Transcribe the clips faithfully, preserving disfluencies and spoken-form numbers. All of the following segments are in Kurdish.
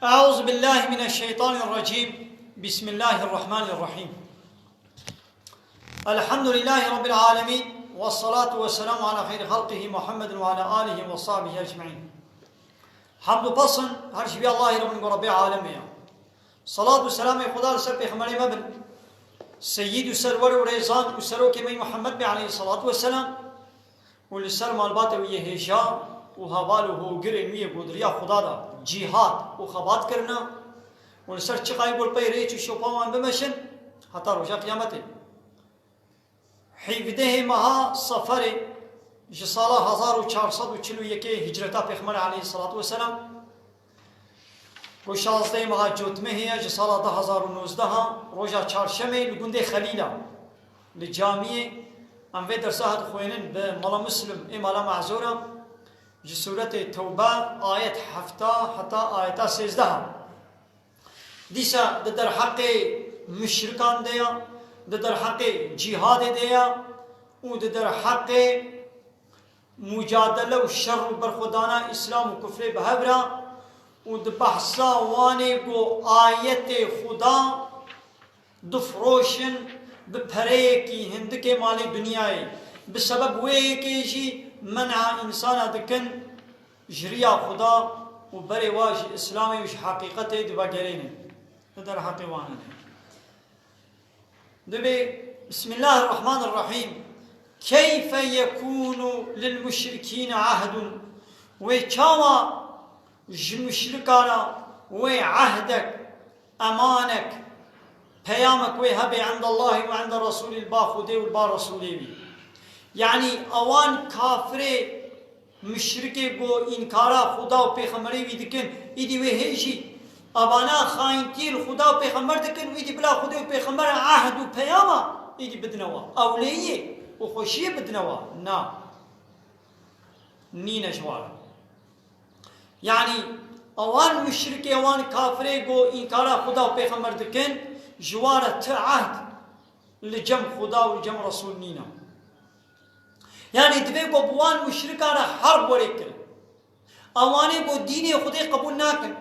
أعوذ بالله من الشيطان الرجيم. بسم الله الرحمن الرحيم. الحمد لله رب العالمين، والصلاة والسلام على خير خلقه محمد وعلى آله وصحبه أجمعين. Hamd û pesn her ji vî Allahî re bin ku Rebbê alem e ya. Salat û selamê Xuda li ser Pêxemberê me bin. Seyyid û serwer û rêzan û serokê me Muhammed be aleyhissalatu vesselam. Û li ser malbatê wî yê hêja û heval û hogirên wî yê ku di riya Xuda de cîhad û xebat kirine û li ser çiqayî ku li pey rêç û şopa wan bimeşin heta roja qiyametê. Hevdehê meha Seferê ji sala hezar û çar sed û çil û yekê hicreta Pêxemberê aleyhissalatu vesselam, ku şazdehê meha Cotmehê ye ji sala du hezar û nozdeh, roja çarşemê li gundê Xelîla, li camiyê, em vê dersa dixwênin bi Mala Muslim ê Mala Mezora, ji sûretê Tewbe, ayet hefta heta ayeta sêzdeh. Dîsa di derheqê muşrikan de ya, di derheqê cîhadê de ya û di derheqê mucadele û şer û berxwedana Îslam û kufrê bi hev re û di behsa wanê ku ayetê Xuda difroşin bi pereyekî hindikê malê dinyayê, bi sebeb wê yekê jî men'a însana dikin ji riya Xuda û berê wa ji Îslamê û ji heqîqetê divegerênin. Li derheqê wan e. Dibê, Bismillahirrahmanirrahîm. Keyfe yekûnu lil muşrikîne ahdun. Wê çawa ji muşrika re wê ehdek, emanek, peyamek wê hebe endallahî û ende resûlî, li ba Xwedê û li ba Resûlê wî. Yanî ewan kafirê muşrikê ku înkara Xuda û Pêxemberê wî dikin, îdî wê hê jî evana xayîntiyê li Xuda û Pêxember dikin û îdî bila Xwedê û Pêxember ehd û peyama îdî bidine wa. Ewleyiyê û xweşiyê bidine wa. Na. Nîne ji wa re. Yanî ewan muşrikê, ewan kafirê ku înkara Xuda û Pêxember dikin, ji wa re ti ehd li cem Xuda û li cem Resûl nîne. Yanî divê ku bi wan muşrika re herb were kirin. Ewanê ku dînê Xwedê qebûl nakin,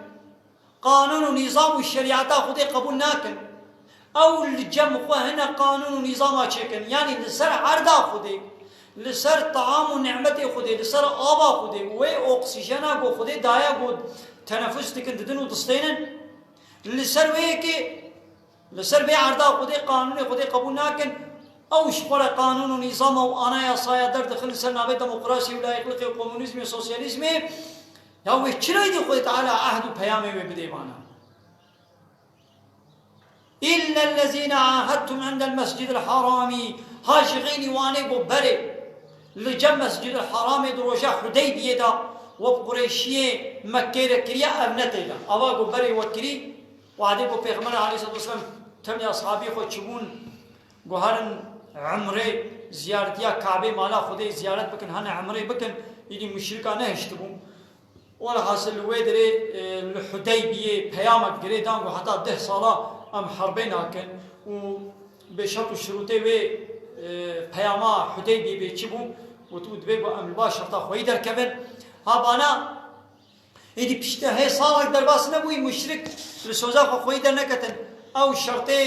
qanûn û nîzam û şerîeta Xwedê qebûl nakin, ew li cem xwe hine qanûn û nîzama çêkin. Yanî li ser erda Xwedê, li ser team û nimetê Xwedê, li ser ava Xwedê, wê oksîjena ku Xwedê daye ku tenefus dikin, didin û distênin, li ser wê yekê Li ser vê erda Xwedê qanûnê Xwedê qebûl nakin. Ew ji xwe re qanûn û nîzama û anayasaya derdixin li ser navê demokrasiyê û layîqlikê û komunîzmê û sosyalîzmê. Ya wê çira êdî Xwedê Teala ehd û peyamê wê bidê vana? Îllellezîne ahedtum indel mescidil haramî. Ha ji xeynî wanê ku berê li cem Mescidil Haramê di roja Hudeybiyê de we bi Qureyşiyê Mekkê re kiriye, ev ne tê de. Ava ku berê we kirî, Wadê ku Pêxember aleyhisselatu vesselam temê ashabî xwe çûbûn, guherin Umrê, ziyaretiya Kabê, mala Xwedê ziyaret bikin, hene Umrê bikin, îdî muşrika nehiştibû. Welhasil li wê derê, e, li Hudeybiyê peyamek girê dan ku heta deh sala em herbê nakin û bê şert û şirûtê wê, e, peyama Hudeybiyê bê çi bû, got û divê ku em li ba şerta xweyî derkevin. Ha bana Êdî piştî hê salek derbas nebûyî, muşrik li soza xwe xweyî derneketin. Ew şertê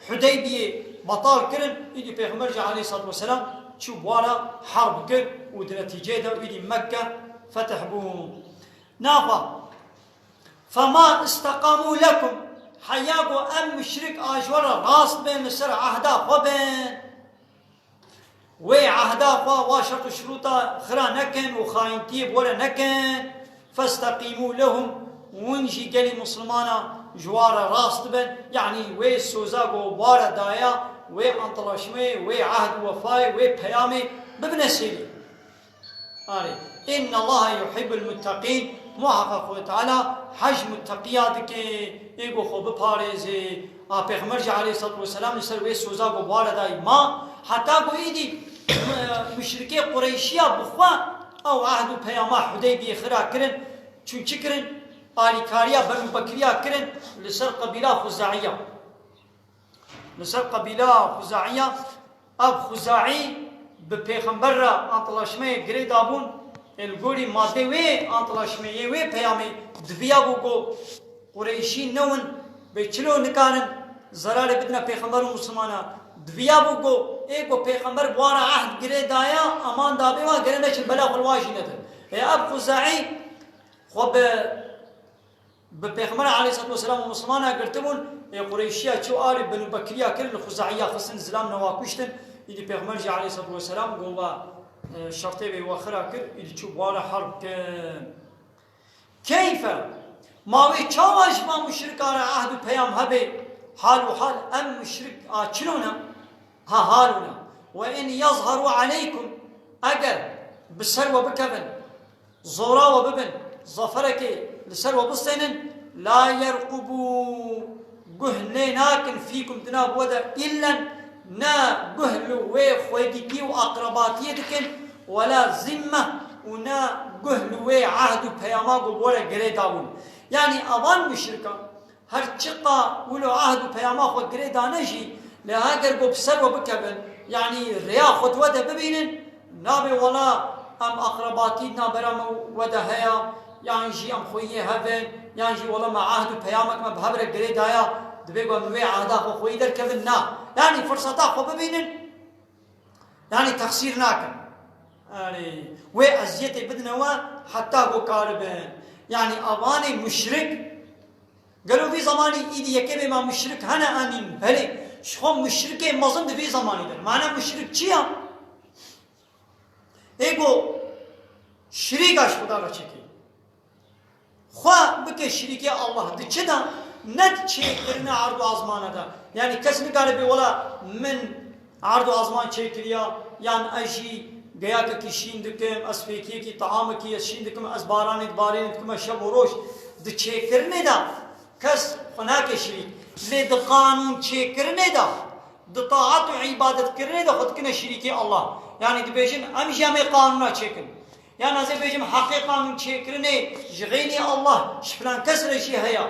Hudeybiyê betal kirin, îdî Pêxember jî aleyhisselatu vesselam çû bi wan re herb kir û di netîceyê de êdî Mekke fetih bû. Naxa, fema isteqamû lekum, heya ku em muşrik a ji we re rast bin, li ser ehda xwe bin. Wê ehda xwe, wa şert û şirûta xira nekin û xayîntiyê bi we re nekin. Festeqîmû lehum, hûn jî gelî Mislimana ji wa re rast bin. Yanî wê soza ku wa re daye, wê antilaşmê, wê ehd û wefayê, wê peyamê bibine sêrî. Arê. Innallaha yuhibbul mutteqîn. Muheqeq Xwedê Teala hej mutteqiya dike, ê ku xwe biparêzê. A Pêxember jî aleyhisselatu vesselam li ser wê soza ku bi wa re dayî ma, heta ku êdî muşrikê Qureyşiya bi xwe ew ehd û peyama Hudeybiyê xira kirin, çûn çi kirin? Alîkariya, berûbekiriya kirin li ser qebîla Xuzaiya. Li ser qebîla Xuzaiya, ev Xuzaî bi Pêxember re antilaşmeyê girê dabûn, ê li gorî madê wê antilaşmeyê, wê peyamê, diviyabû ku Qureyşî newin, bê çilo nikarin zerarê bidine pêxember û misilmana. Diviya bû go, ê go pêxember bi wan re ehd girê daya, eman dabê wan gere neçin bela xwe li wan jî nedin. Ê ev Xuzaî xwe bi, bi pêxember aleyhissalatu vesselam û misilmana girtibûn, ê Qureyşiya çû alî Benû Bekiriya kir, li Xuzaiya xistin zilam newa kuştin, îdî pêxember jî aleyhissalatu vesselam go va, e, şertê vê wexira kir, îdî çû bi wan re herb kir. Keyfe, ma wê çawa ji van muşrika re ehd û peyam hebe? Hal û hal, em muşrik a çilo ne? Ha, hal û ne. Ve in yazharu aleykum, eger bi ser we bikevin, zora we bibin, zaferekê li ser we bistênin, la yerqubu, guh lê nakin, fîkum, di nav we de, îllen, ne guh li wê xwedîtî û aqrebatiyê dikin, wela zimme, û ne guh li wê ehd û peyama ku bi we re girê dabûn. Yanî evan muşrikan her çiqa wilo ehd û peyama xwe girê dane jî, lê heger ku bi ser we bikevin, yanî rêya xwe di we de bibînin, nabê wela em aqrebatî di navbera me û we de heye, yan jî em xweyiyê hev in, yan jî wela me ehd û peyamek me bi hev re girê daya, divê ku em li wê ehda xwe xweyî derkevin, na. Yanî firseta xwe bibînin, yanî texsîr nakin. Yanî wê eziyetê bidine we heta ku karibin. Yanî avanê muşrik, gelo vî zemanî îdî yekê bê ma muşrik hene, emîn? Belê, ji xwe muşrikê mezin di vî zemanî de. Mane muşrik çi ya? Ê go şirîka ji Xuda re çêkê. Xwe bike şirîkê Allah. Di çi de? Ne di çêkirine erd û azmane de. Yanî kes nikare bê wela min erd û azman çêkiriya, yan ez jî geyakekî şîn dikim, ez fêkiyekî teamekî ez şîn dikim, ez baranê dibarînim dikim, ez şev û roj. Di çêkirinê de kes xwe nake şirîk. Lê di qanûn çêkirinê de, di taat û îbadetkirinê de xwe dikine şirîkê Allah. Yanî dibêjin, em jî em ê qanûna çêkin. Yan ez ê bêjim, heqê qanûn çêkirinê ji xeynî Allah, ji filan kes re jî heye.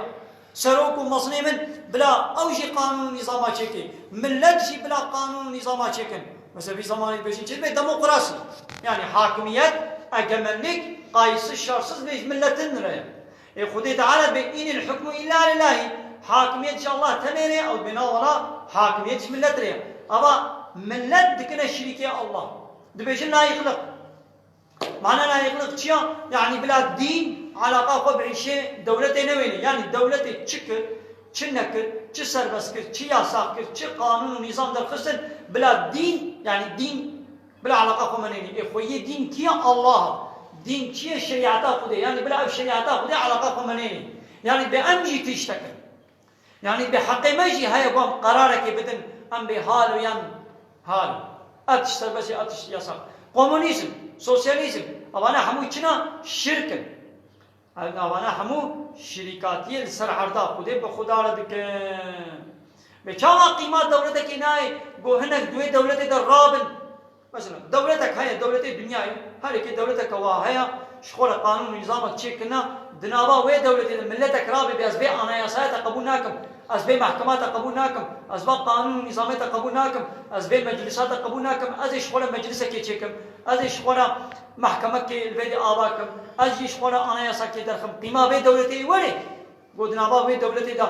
Serok û mezinê min, bila ew jî qanûn û nîzama çêkê. Millet jî bila qanûn û nîzama çêkin. Mesela vî zemanî dibêjin çi dibê? Demokrasî. Yanî hakimiyet, egemenlik, qayîsiz şersiz lê ji milletin re ye. Ê Xwedê Teala dibê, "Înil hukmu îlla lillahî." Hakimiyet ji Allah tenê re ye, ew dibê, "Na wela, hakimiyet ji millet re ye." Ava millet dikine şirîkê Allah. Dibêjin layîqlik. Mana layîqlik çi ya? Yanî bila dîn alaqa xwe bi îşê dewletê newêne. Yanî dewletê çi kir, çi nekir, çi serbest kir, çi yasax kir, çi qanûn û nîzam derxistin, bila dîn, yanî dîn bila alaqa xwe menêne. Ê xweyê dîn kî ye? Allah. Dîn çi ye? Şerîeta Xwedê. Yanî bila ev şerîeta Xwedê alaqa xwe menêne. Yanî bi em jî tiştek in. Yanî bi heqê me jî heye ku em qerarekê bidin, em bê hal û yan hal. Ev tişt serbest e, ev tişt yasax. Komunîzm, sosyalîzm, evane hemû çi ne? Şirk in. Ev, evane hemû şirîkatiyê li ser erda Xwedê bi Xuda re dikin. Bê çawa qîma dewletekê nayê, ku hinek di wê dewletê de rabin? Mesela, dewletek heye, dewletê dinyayê, her yekê dewleteke wa heye, ji xwe re qanûn û nîzamek çêkirine, di nava wê dewletê de miletek rabê bê, ez vê anayasaya te qebûl nakim, ez vê mehkema te qebûl nakim, ez va qanûn û nîzamê te qebûl nakim, ez vê meclisa te qebûl nakim, ez ê ji xwe re meclisekê çêkim, ez ê ji xwe re mehkemekê li vê de ava kim, ez jî ji xwe re anayasakê derxim, qîma vê dewletê were. Go di nava wê dewletê de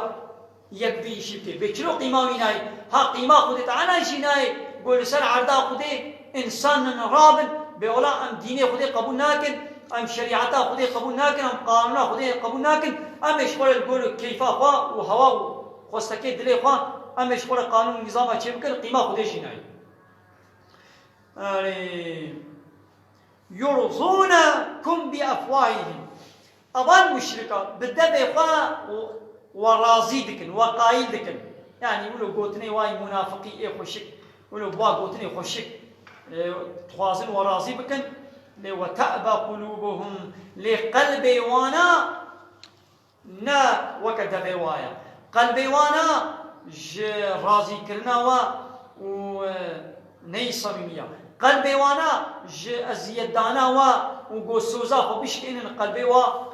yek vî îşî bike. Bê çilo qîma wî nayê? Ha, qîma Xwedê Teala jî nayê. Go li ser erda Xwedê însan in rabin, bê wela em dînê Xwedê qebûl nakin, em şerîeta Xwedê qebûl nakin, em qanûna Xwedê qebûl nakin, em ê ji xwe re li gor keyfa xwe û hewa û xwestekê dilê xwe, em ê ji xwe re qanûn û nîzama çêbikin, qîma Xwedê jî nayê. Erê, yurdunekum bi efwahihim. Evan muşrika bi devê xwe we razî dikin, we qayîl dikin. Yanî wilo gotinê wayî munafiqî ê xweşik, wilo bi wa gotinê xweşik, e, dixwazin we razî bikin. Lê we te'be qulûbuhum, lê qelbê wana ne weke devê wa ye. Qelbê wana ji razîkirina wa û, e, neyî samîmî ya. Qelbê wana ji eziyetdana wa û go soza xwe bişkênin qelbê wa.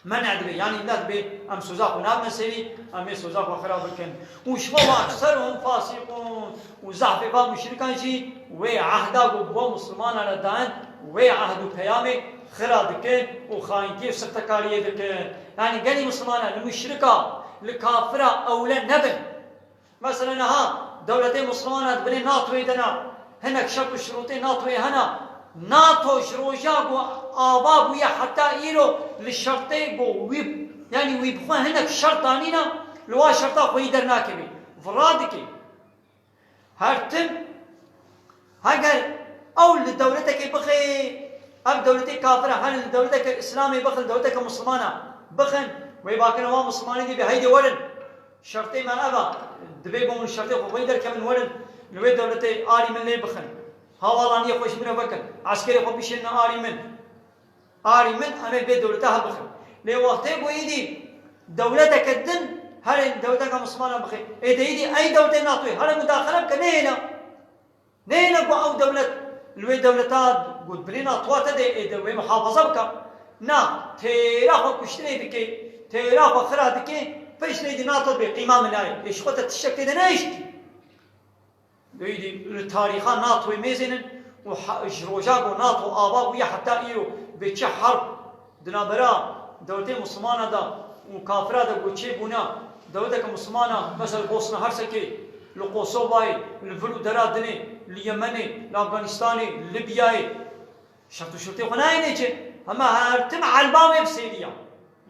Men'e dibe, yanî ne dibe em soza xwe nabine serî, em ê soza xwe xira bikin. Û ji xwe ve ekseruhum fasîqûn. Û zehfê va muşrikan jî wê ehda ku bo Muslimana re dayin, wê ehd û peyamê Xira dikin û xayintiyê û sextekariyê dikin. Yanî gelî Mislimana li muşrika, li kafira ewle nebin. Mesela niha dewletê Mislimana di binê NATOyê de ne, hinek şert û şirûtê NATOyê hene. NATO ji roja ku ava bûye heta îro li şertê ku wî, yanî wî bi xwe hinek şert danîne, li wan şerta xweyî dernakeve. Vira dike. Her tim, heger ew li dewletekê bixê, ev dewletê kafir e, herin li dewleteke Îslamê bixin, dewleteke Mislimana bixin, wê bakine wan Mislimanê dî bê, heydê werin. Şertê me ev e, divê ku hûn şertê xwe xweyî derkevin, werin, li wê dewletê arî min lê bixin. Hawalaniyê xwe ji min re vekin, eskerê xwe bişênin arî min. Arî min, em ê vê dewlete hebixin. Lê wextê ku êdî dewleteke din herê dewleteke Mislimana bixê, ê de êdî ey dewletê NATOyê here mudaxele bike, nehêle. Nehêle ku ew dewlet li wê dewleta ku di binê NATOa te de ê de wê muhafaza bike. Na, têra xwe kuştinê dike, têra xwe xira dike, pişt êdî NATO dibê qîma min nayê. Ê ji xwe te tiştek tê de nehiştî. Êdî li tarîxa NATOyê mêzênin û he-, ji roja ku NATO ava bûye heta îro bê çi herb di navbera dewletê Mislimana de û kafira de ku çêbûne, dewleteke Mislimana, mesela Bosna Hersekê, li Kosovayê, li vir û dera dinê, li Yemenê, li Afganistanê, li Libyayê, şert û şurtê xwe nayêne çi? Hema her tim elbamê bi sêriya.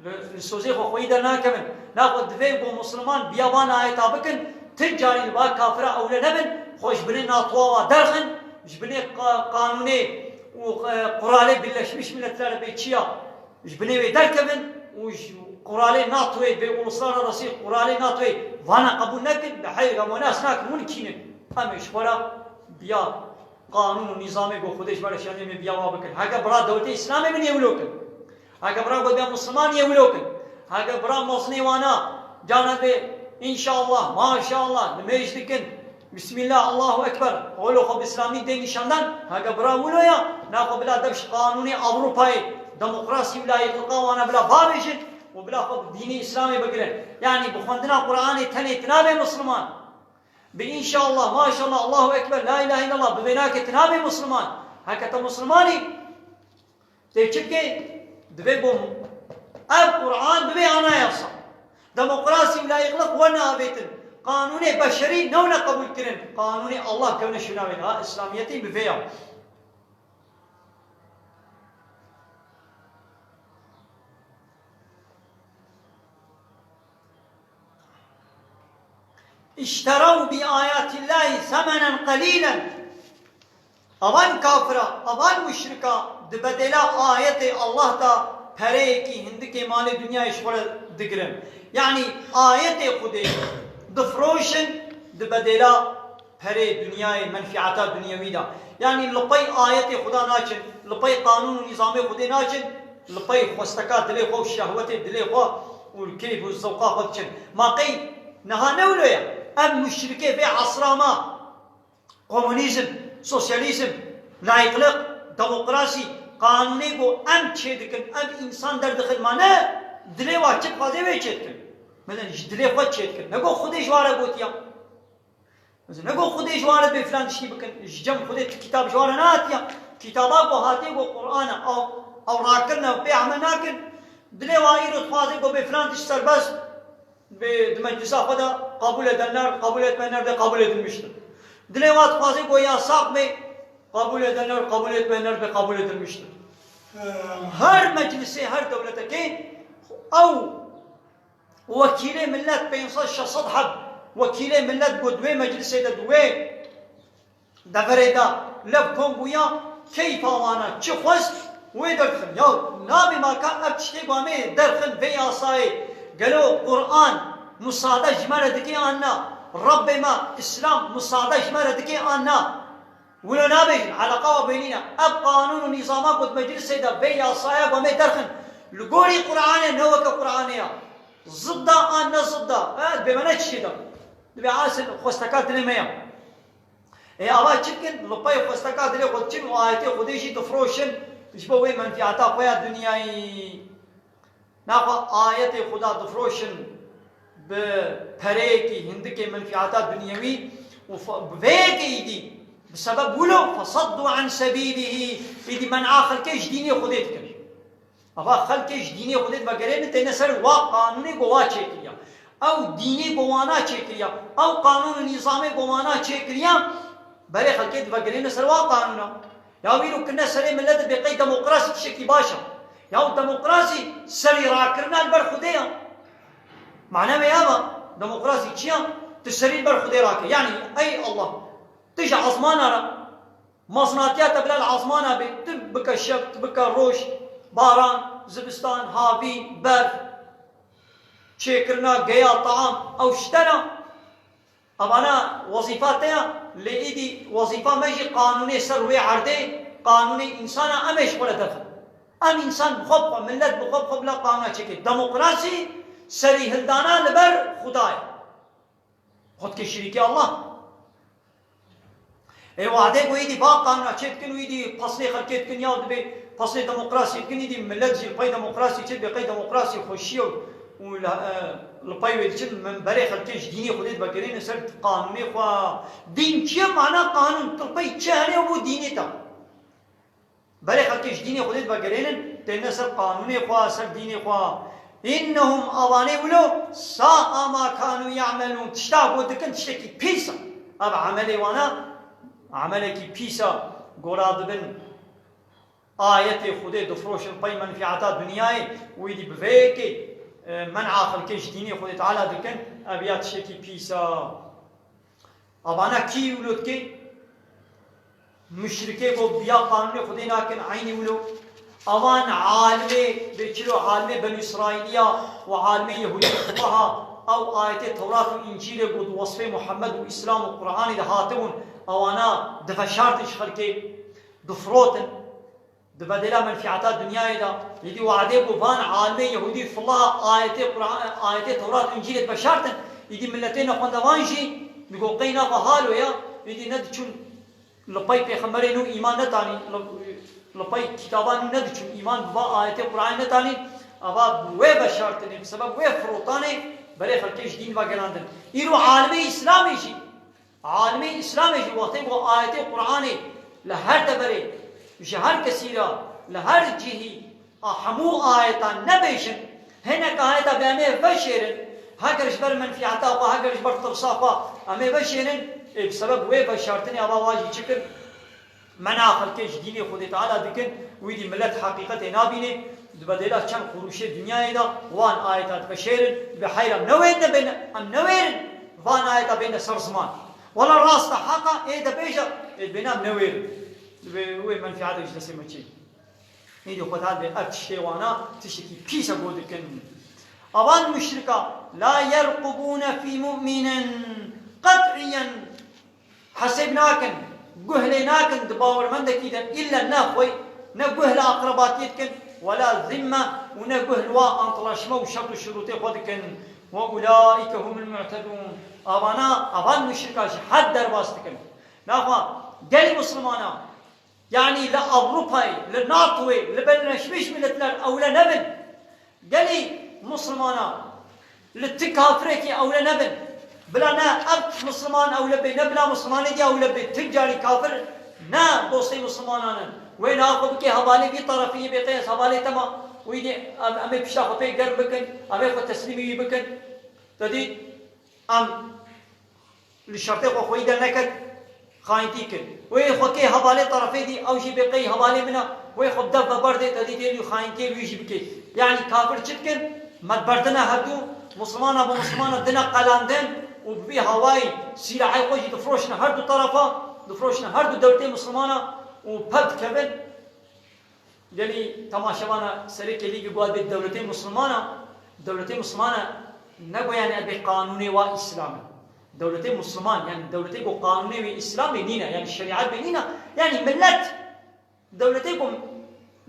Li, li sozê xwe xweyî dernakevin. Naxwe divê ku Misliman biya van ayeta bikin, ti carî li ba kafira ewle nebin, xwe ji binê NATOa wa derxin, ji binê qa-, qanûnê û, e, quralê Birleşmiş Milletler bê çiya, ji binê wê derkevin û ji quralê NATOyê bê uluslararası quralê NATOyê vana qebûl nekin, bi heyr ve nas nakin, hûn kînin. Em ê ji xwe re biya qanûn û nîzamê ku Xwedê ji me re şandî, em ê biya wa bikin. Heke bira dewletê Îslamê bin yê wilo kin. Heke bira ku biya Misliman yê wilo kin. Heke bira mezinê wana, cana bê, înşallah, maşallah, nimêj dikin. Bismillah, Allahu Ekber. Qolo xwe bi Îslamî dê nîşandan. Heke bira wilo ya, naxwe bila dev ji qanûnê Ewropayê, demokrasî û layîqliqa wana bila bavêjin û bila xwe bi dînê Îslamê bigirin. Yanî bi xwendina Qur'anê tenê tu nabê Misliman. Bi înşallah, maşallah, Allahu Ekber, la ilahe illallah, bi vê nake tu nabê Misliman. Heke te Mislimanî, tê çi bikê? Divê ku ev Qur'an bibe anayasa. Demokrasî û layîqlik werne avêtin. Qanûnê beşerî newne qebûl kirin. Qanûnê Allah kewne şûna wê. Ha, Îslamiyetê bi vê ya. İşteraw bi ayatillahi semenen qalilen. Avan kafira, avan muşrika di bedêla ayetê Allah da pereyekî hindikê malê dinyayê ji xwe re digirin. Yanî ayetê Xwedê difroşin di bedêla perê dinyayê, menfîeta dinyewî de. Yanî li pey ayetê Xuda naçin, li pey qanûn û nîzamê Xwedê naçin, li pey xwesteka dilê xwe û şehwetê dilê xwe û li keyf û zewqa xwe diçin. Ma qey niha ne wilo ye? Em muşrikê vê esra me, komunîzm, sosyalîzm, layîqlik, demokrasî, qanûnê ku em çêdikin, em însan derdixin, ma ne dilê wa çi dixwaze wê çêdikin. Melen ji dilê xwe çêdikin. Ne ku Xwedê ji wa re gotiya. Mesela, ne got Xwedê ji wan re bê filan tiştî bikin. Ji cem Xwedê tu kitab ji wan re nehatiye. Kitaba ku hatiye ku Qur'an e, ew, ew rakirine, pê emel nakin. Dilê wa îro dixwaze ku bê filan tişt serbest bê di meclisa xwe de qebûl edenler, qebûl etmeyenler de qebûl edilmiştir. Dilê wa dixwaze ku yasak bê, qebûl edenler, qebûl etmeyenler de qebûl edilmiştir. Her meclisê, her dewletekê ew wekîlê millet pênc sed şeş sed heb, wekîlê millet ku di wê meclisê de, di wê deverê de lev kom bûya, keyfa wana çi xwest wê derdixin. Ya nabê ma ka ev tiştê ku em ê derxin vê yasayê, gelo Qur'an musade ji me re dike an na? Rebbê me, Îslam musade ji me re dike an na? Wilo nabêjin, eleqa we bênîne. Ev qanûn û nîzama ku di meclisê de vê yasaya ku em ê derxin, li gorî Qur'anê ne weke Qur'anê ya. Zidda an ne zidda. E, dibê me ne çi da. Dibê asil xwesteka dilê me ya. Ê ava çi bikin? Li pey xwesteka dilê xwe diçin û ayetê Xwedê jî difroşin ji bo wê menfîata xwe ya dinyayî. Naxwe ayetê Xuda difroşin bi pereyekî hindikê menfîata dinyewî û fe-, bi vê yekê îdî bi sebeb wilo fesaddu an sebîlihî, îdî men'a xelkê ji dînê Xwedê dikin. Ava xelkê ji dînê Xwedê divegerênin têne ser wa qanûnê ku wa çêkiriya. Ew dînê ku wana çêkiriya. Ew qanûn û nîzamê ku wana çêkiriya. Berê xelkê divegerêne ser wa qanûna. Ya wî ro kirine serê milet bê qey demokrasî tiştekî baş e. Ya demokrasî serî rakirina li ber Xwedê ya. Mane wê ev e. Demokrasî çi ya? Tu serî li ber Xwedê rake. Yanî ey Allah, tu ji ezmana re, mezinatiya te bila li ezmana bê, tu bike şev, tu bike roj, baran, zivistan, havîn, berf, çêkirina geya, taam, ew ji te ne. Evana wezîfa te ya, lê êdî wezîfa me jî qanûnê ser wê erdê, qanûnê însana em ê ji xwe re derxin. Em însan bi xwe bi xwe, milet bi xwe bi xwe bila qanûna çêkê. Demokrasî serîhildana li ber Xuda ye. Xwe dike şirîkê Allah. Ê wadê ku êdî va qanûna çê dikin û êdî pesnê xelkê dikin ya dibê pesnê demokrasiyê dikin, êdî milet jî li pey demokrasiyê çê dibê qey demokrasiyê xweşî ye û li, e, li pey wê diçin min berê xelkê ji dînê Xwedê divegerînin ser qanûnê xwe. Dîn çi ye mana qanûn? Tu li pey çi hene û bû dînê te? Berê xelkê ji dînê Xwedê divegerênin, têne ser qanûnê xwe, ser dînê xwe. Innehum, avanê wilo, sa'a ma kanu ya'melun. Tişta ku dikin tiştekî pîs e. Ev emelê wana, emelekî pîs e. Gora dibin ayetê Xwedê difroşin pey menfîeta dinyayê. Wî dî bi vê yekê, e, men'a xelkê ji dînê Xwedê Teala dikin. Ev ya tiştekî pîs e. Avana kî wilo dike? Muşrikê ku biya qanûnê Xwedê nakin eynî wilo. Avan alimê bê çilo alimê Benî Îsraîliya û alimê Yehûdî Xudaha ew ayetê Tewrat û Încîlê ku di wesfê Muhammed û Îslam û Qur'anê de hatibûn, awana diveşartin ji xelkê, difirotin. Di bedêla menfîeta dinyayê de, êdî wadê ku van alimê Yehûdî fila ayetê Qur'an, ayetê Tewrat û Încîlê diveşartin, êdî miletê nexwendevan jî digo qey naxwe halo ya, êdî ne diçûn li pey pêxemberê nû îman netanîn, li, li pey kitaban nû nediçûn îman bi va ayetê Qur'anê netanîn, ava bi wê veşartinê, bi sebeb wê firotanê berê xelkê ji dîn vegerandin. Îro alimê Îslamê jî Alimê Îslamê jî wextê ku ayetê Qur'anê li her deverê, ji her kesî re, li her cihî a hemû ayetan nebêjin, hinek ayeta bi em ê veşêrin, heger ji ber menfîeta xwe, heger ji ber tirsa xwe em ê veşêrin, ê bi sebeb wê veşartinê ava wa jî çi kir? Mena xelkê ji dînê Xwedê Teala dikin, wî dî milet heqîqetê nabînê, di bedêla çend qurûşê dinyayê de wan ayeta diveşêrin, bi heyr em newêrin, em newêrin van ayeta bêne ser ziman. Wela rast e, heq e, ê de bêje, ê dibêne em newêrin. Divê wê menfîetê ji destê me çê. Êdî Xwedê dibê ev tiştê wana tiştekî pîs e ku dikin. Avan muşrika, la yerqubûne fî mu'minin qet'iyen. Hesêb nakin, guh lê nakin di bawermendekî de îlle ne xwe, ne guh li aqrebatiyê dikin, wela zimme û ne guh li wa antlaşme û şert û şurûtê xwe dikin. Ve ulaîke humul mu'tedûn. Avana, avan muşrika ji hed derbas dikin. Naxwe gelî Muslimana, yanî li Ewropayê, li NATOyê, li Birleşmiş Milletler ewle nebin. Gelî Muslimana li ti kafirekî ewle nebin. Bila ne ev Musliman ewle bê, ne bila Muslimanê dî ewle bê. Ti carî kafir ne dostê Muslimanan in. Wê niha xwe bike hevalê vî terefî, yê bê qey ez hevalê te ma. Wî dî em, em ê pişta xwe pê germ bikin, em ê xwe teslîmî wî bikin. Te dît? Em li şertê xwe xweyî derneket, xayintî kir. Wê xwe kê hevalê terefê dî, ew jî bê qey hevalê min e, wê xwe bi dev ve berdê, te dî tê lû xayintiyê wî jî bikê. Yanî kafir çi dikin? Me berdine hevdû, Muslimana bi Muslimana dine qelandin û bi vî hawayî sîlahê xwe jî difroşine her du terefa, difroşine her du dewletê Muslimana û pev dikevin. Gelî temaşevana serê kêlî ki guhat bê dewletê Muslimana, dewletê Muslimana ne go yani ev bê qanûnê wa Îslam e. Dewletê Musliman, yani dewletê ku qanûnê wê Îslam bê nîne, yani şerîet bê nîne, yani millet, dewletê ku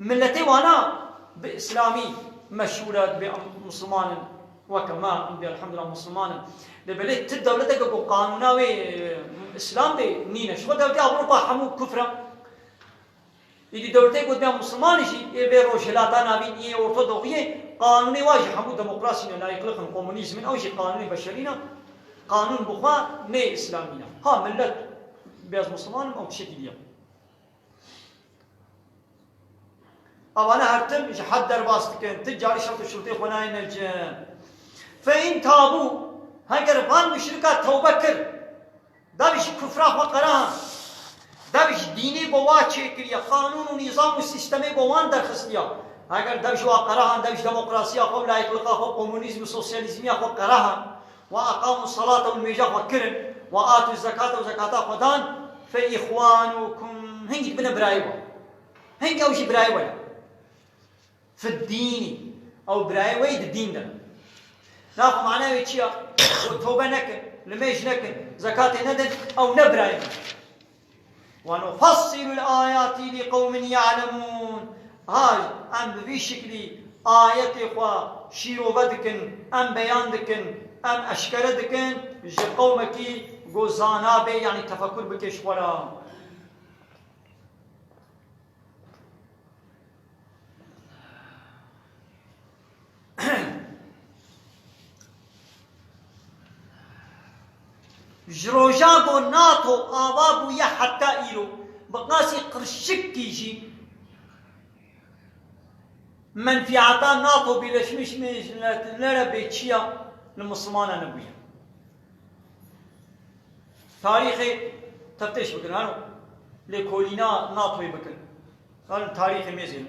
milletê wana bi Îslamî meşhûr e, dibê em Musliman in, weke me, em dibê elhamdulillah Musliman in. Lê belê ti dewleteke ku qanûna wê, e, Îslam bê nîne. Ji xwe dewletê Ewropa hemû kufr e. Îdî dewletê ku dibê Musliman jî, ê vê Rojhilata Navîn, ê Ortodoxiyê, qanûnê wa jî hemû demokrasî ne, layîqlix in, komunîzm in, ew jî qanûnê beşerî ne, qanûn bi xwe nê Îslamî ne. Ha, millet, bê ez Musliman im, ew tiştekî dî ye. Evane her tim ji hed derbas dikin, ti carî şert û şurtê xwe nayêne cem. Fe in tabû, heger van muşrika tewbe kir, dev ji kufra xwe qerehan, dev ji dînê ku wa çêkiriye, qanûn û nîzam û sîstemê ku wan derxistiya, heger dev ji wa qerehan, dev ji demokrasiya xwe û layîqliqa xwe, komunîzm û sosyalîzmiya xwe qerehan, wa aqamû salata û nimêja xwe kirin, wa atû zekata û zekata xwe dan, fe îxwanûkum, hingî dibine birayê we. Hingî ew jî birayê we ne. Fi dînî. Ew birayê we yî di dîn de ne. Naxwe mana wê çi ya? Ew tobe nekin, nimêj nekin, zekatê nedin, ew ne birayê me. Ve nufassilul ayati li qewmin ya'lemun. Ha, em bi vî şiklî ayetê xwe şîrove dikin, em beyan dikin, em eşkere dikin, ji qewmekî ku zana bê, yanî tefekur bike ji xwe re. Ji roja ku NATO ava bûye heta îro, bi qasî qirşikî jî menfîata NATO Birleşmiş Milletlerê bê çi ya, li Mislimana nebûye. Tarîxê teftêş bikin, hano lêkolîna NATOyê bikin. Hano tarîxê mêzênin.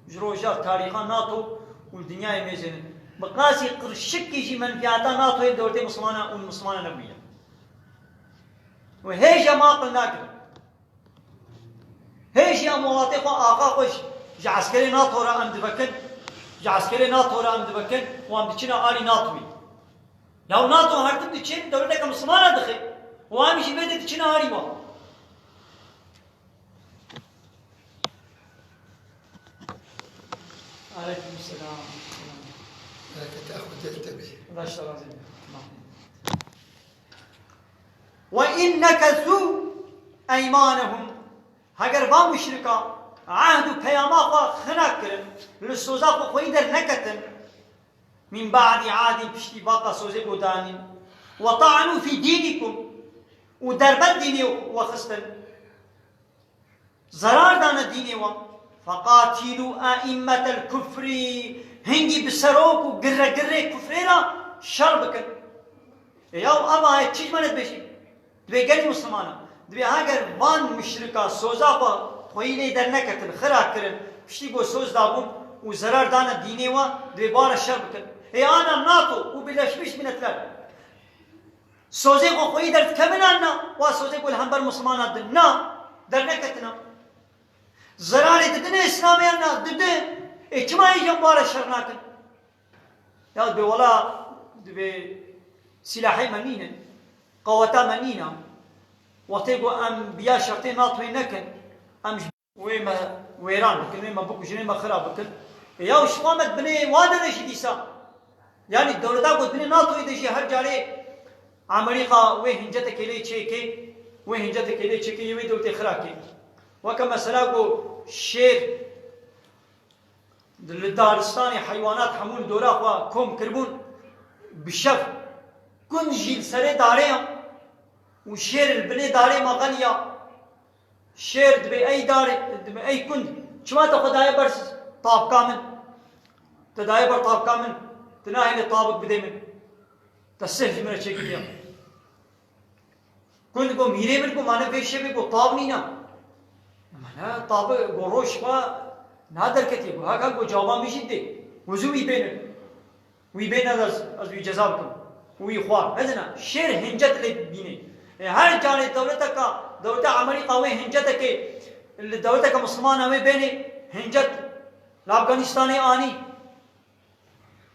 Ji roja tarîxa NATO û dinyayê mêzênin. Bi qasî qirşikî jî menfîata NATOyê dewletê Mislimana û Mislimana nebûye. Û hê jî em aqil nagirin. Hê jî em welatê xwe, axa xwe ji, ji eskerê NATO re em divekin, ji eskerê NATO re em divekin û em diçine alî NATOyê. Ya NATO her tim diçin dewleteke Mislimana dixe û em jî vê de diçine alî wan. Aleyküm selam. Bereketi ahmet el tebi. Ve in nekesû eymanehum. Heger van muşrika ehd û peyama xwe xina kirin, li soza xwe xweyî derneketin, min ba'di adin, piştî vaka sozê ku danîn, ve ta'nû fî dînikum, û derbend dînê we xistin, zerar dane dînê we, feqatîlû e'îmmetel kufrî, hingî bi serok û girregirrê kufrê re şer bikin. E yaw, ev ayet çi ji me re dibêjî? Dibê gelî Mislimana. Dibê heger van muşrika soza xwe xweyî lê derneketin, xira kirin, piştî ku soz dabûn û zerar dane dînê we, dibê bare şer bikin. Ê ana NATO û Birleşmiş Milletler sozê xwe xweyî derdikevin an na? Wa sozê ku li hember Mislimana din na, derneketina. Zerarê didine Îslamê an na? Didin. Ê çima hêj em bare şer nakin? Ya dibê wela, dibê sîlahê me nîne, qeweta me nîne. Wextê ku em biya şertê NATOyê nekin, em ji wê me wêran bikin, wê me bikujin, wê me xira bikin. E ya ji xwe me di binê wan de ne jî dîsa. Yanî dewleta ku di binê NATOyê de jî her carê Amerîka wê hincetekê lê çêkê, wê hincetekê lê çêkê, yê wê dewletê xira kê. Weke mesela ku şêr Li daristanê heywanat hemû li dora xwe kom kiribûn, bi şev gund jî li serê darê ya û şêr li binê darê me xeliya. Şêr dibê ey darê, dibê ey gund, çima te xwe daye ber tabka min? Te daye ber tabka min, tu nahêle tabik bidê min. Te sih ji min re çêkiriye. Gund got, mîrê min got, mane vê şevê got, tav nîna. Mane tav got, roj xwe na derketiye. Got, heka got, cava min jî dê. Got, zû wî bêne. Wî bêne ez, ez wî ceza bikim. Wî xwar. Hezina, şêr hincet lê bînê. E, her carê dewleteka, dewleta Amerîka wê hincetekê, li dewleteke Mislimana wê bênê hincet li Afganistanê anî.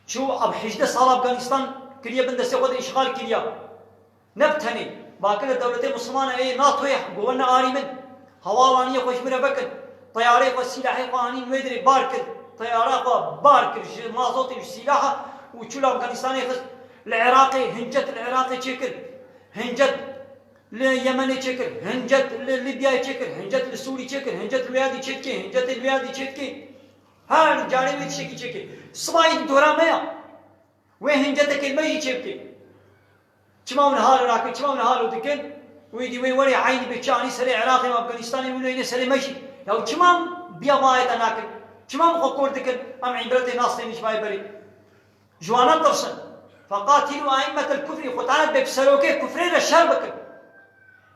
Çû ev hejdeh sal Afganistan kiriye bin destê xwe de îşxal kiriya. Ne bi tenê, bakire dewletê Mislimana ê NATOyê gowe ne arî min. Hewalaniye xwe ji min re vekin. Teyarê xwe, sîlahê xwe anîn wê dirê bar kir. Teyara xwe bar kir ji mazotê û ji sîlaha û çû li Afganistanê xist. Li Iraqê, hincet li Iraqê çêkir. Hincet li Yemenê çêkir. Hincet li Libyayê çêkir. Hincet li Sûrî çêkir. Hincet li wê ya dî çêdikê. Hincetê li wê ya dî çêdikê. Her carê wê tiştekî çêkê. Sibayî di dora me ya. Wê hincetekê me jî çêbike. Çima hûn halo nakin? Çima hûn halo dikin? Wê dî wê werê eynî bê çi anî serê Iraqê û Afganistanê û neyne serê me jî. Ya çima biya vayeta nakin? Çima min xwe kor dikin? Em îbretê nas têne ji vayê berê. Ji wan netirsin. Feqatîlû aîmmetel kufrî, Xwe Teala bê bi serokê kufrê re şer bikin.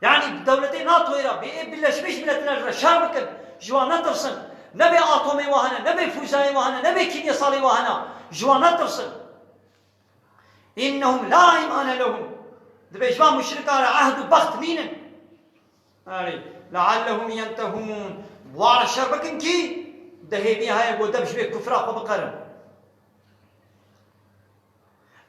Yanî bi dewletê NATOyê re, bê ê Birleşmiş Milletler re şer bikin. Ji wan netirsin. Ne bê atomê wa hene, ne bê fûzayê wa hene, ne bê kîmyesalê wa hene. Ji wan netirsin. Innehum la îmane lehum. Dibê ji van muşrika re ehd û bext nînin. Erê, leallehum yentehûn. Bi wan re şer bikin kî dehêvî heye ku dev ji vê kufra xwe biqerin.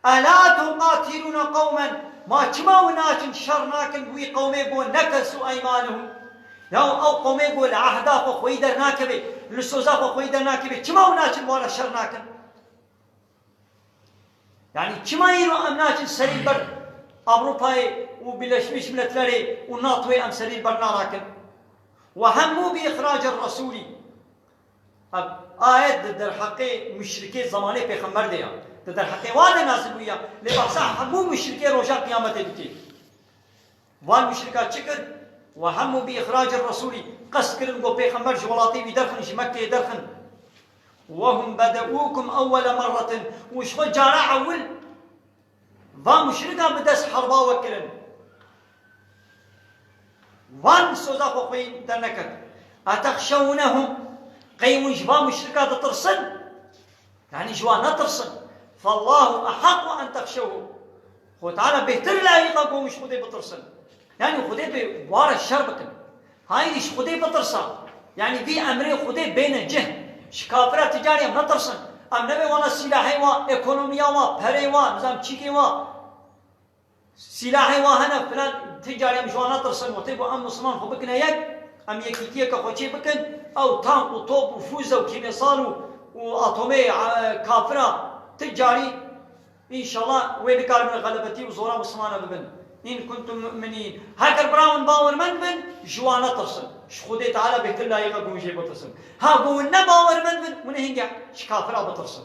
Ela tuqatilûne qewmen. Ma çima wi naçin şer nakin wî qewmê ku nekesû eymanehum? Ya ew qewmê ku li ehda xwe xweyî dernakeve, li soza xwe xweyî dernakeve, çima wi naçin wan re şer nakin? Yanî çima îro em naçin serî ber Ewropayê û Birleşmiş Milletlerê û NATOyê em serî ber narakin? Ve hemmû bi îxracir resûlî. Ev ayet di derheqê muşrikê zemanê pêxember de ya. Di derheqê wan de nazil bûye. Lê behsa hemû muşrikê roja qiyametê dike. Van muşrika çi kir? Ve hemmû bi îxracir resûlî, qest kirin ku pêxember ji welatê wî derxin, ji Mekkeyê derxin. Ve hum bedeûkum ewwele merretin, û ji xwe cara ewil van muşrika bi dest herba we kirin. Van soza xwe xweyî derneket. Etexşewnehum, qey hûn ji van muşrika ditirsin? Yanî ji wan netirsin. Fallahu ehaqqu en texşewhu. Xwe Teala bêhtir layiq e ku hûn ji Xwedê bitirsin. Yanî Xwedê bi wan re şer bikin. Haydi ji Xwedê bitirsa. Yanî vî emrê Xwedê bêne cih. Ji kafira ti carî em netirsin. Em nebê wana sîlahê wa, ekonomiya wa, perê wa, nizam çîkê wa. Sîlahê wa hene filan, ti carî em ji wan netirsin. Wextê ku em Misliman xwe bikine yek, em yekîtiyeke xwe çê bikin, ew tank û top û fûze û kîmyesal û, û atomê, e, kafira ti carî, înşallah, wê nikaribin xelebetî û zora Mislimana bibin. In kuntum mu'minîn. Heger bira hûn bawermend bin, ji wan netirsin. Ji Xwedê Teala bêhtir layiq e ku hûn jê bitirsin. Ha ku hûn ne bawermend bin, hûn ê hingê ji kafira bitirsin.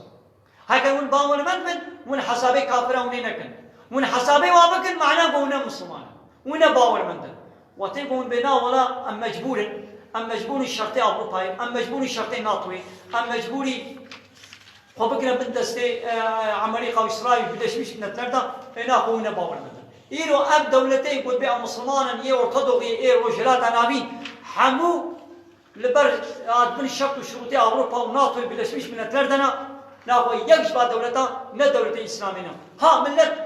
Heger hûn bawermend bin, hûn hesabê kafira hûn ê nekin. Hûn hesabê wa bikin, mana ku hûn ne Misliman in. Hûn ne bawermend in. Wextê ku hûn bê na wela, em mecbûr in. Em mecbûr in şertê Ewropayê, em mecbûr in şertê NATOyê, em mecbûrî xwe bigire bin destê, e, Amerîka û Îsraîl, Birleşmiş Milletler de, ê na ku hûn ne bawermend in. Îro ev dewletê ku dibê em Misliman in, yê Orta Doğuyê, ê Rojhilata Navîn, hemû li ber, a, di bin şert û şurûtê Ewropa û NATOyê Birleşmiş Milletler de ne, naxwe yek ji va dewleta ne dewletê Îslamî ne. Ha, millet,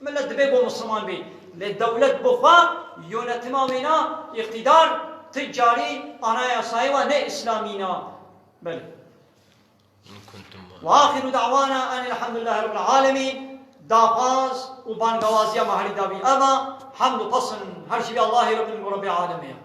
millet dibê bo Misliman bê. Lê dewlet bi xwe, yönetima wê ne, îqtîdar, ti carî anayasayê wa ne Îslamî ne. Belê. Ve axiru da'wana enil hamdülillahi rabbil alemin. Daxwaz û bangawaziya me herî dawî ev e. Hemd û pesn her ji vî Allahê re bin û Rebbê alemê ye.